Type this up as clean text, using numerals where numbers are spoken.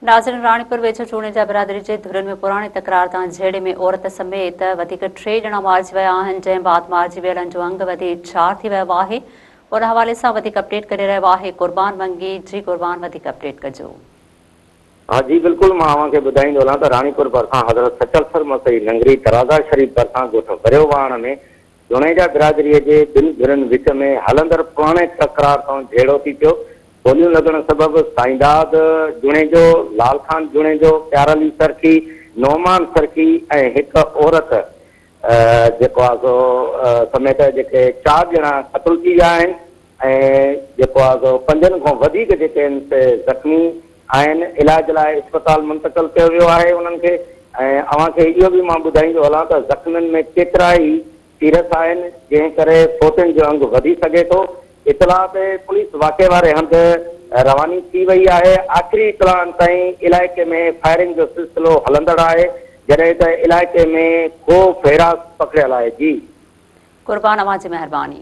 ناظرين راڻيپور ويجهو جوڻيجا برادري جي ڌرين ۾ پراڻي تڪرار تان جهيڙي ۾ عورت سميت وڌيڪ ٽي ڄڻا مارجي ويا آهن جنهن بعد مارجي ويلن جو انگ وڌي چار ٿي ويو آهي ان حوالي سان وڌيڪ اپڊيٽ ڪري رهيو آهي قربان منگي جي قربان وڌيڪ اپڊيٽ ڪجو. ها جي بلڪل مان اوهان کي ٻڌائيندو هلان ته راڻيپور ڀرسان حضرت سچل سرمست جي ننگري درازا شريف ڀرسان ڳوٺ وريو واهڻ ۾ جوڻيجا برادريء جي ٻن ڌرين وچ ۾ هلندڙ پراڻي تڪرار تان جهيڙو ٿي پيو. گوليون لڳڻ سبب سائينداد جوڻيجو، لال خان جوڻيجو، پيار علي سرڪي، نعمان سرڪي ۽ هڪ عورت جيڪو آهي سو سميت جيڪي چار ڄڻا قتل ٿي ويا آهن ۽ جيڪو آهي سو پنجن کان وڌيڪ جيڪي آهن سي زخمي آهن علاج لاء اسپتال منتقل ڪيو ويو آهي انهن کي ۽ اوهان کي اهو به مان ٻڌائيندو هلان ته زخمين ۾ ڪيترا ئي سيرس آهن جنهن ڪري فوتين جو انگ وڌي سگهي ٿو اطلاع تي پوليس واقعي واري هنڌ رواني ٿي وئي آهي آخري اطلاعن تائين علائقي ۾ فائرنگ جو سلسلو هلندڙ آهي جڏهن ته علائقي ۾ خوف هراس پکڙيل آهي جي. قربان اوهان جي مهرباني.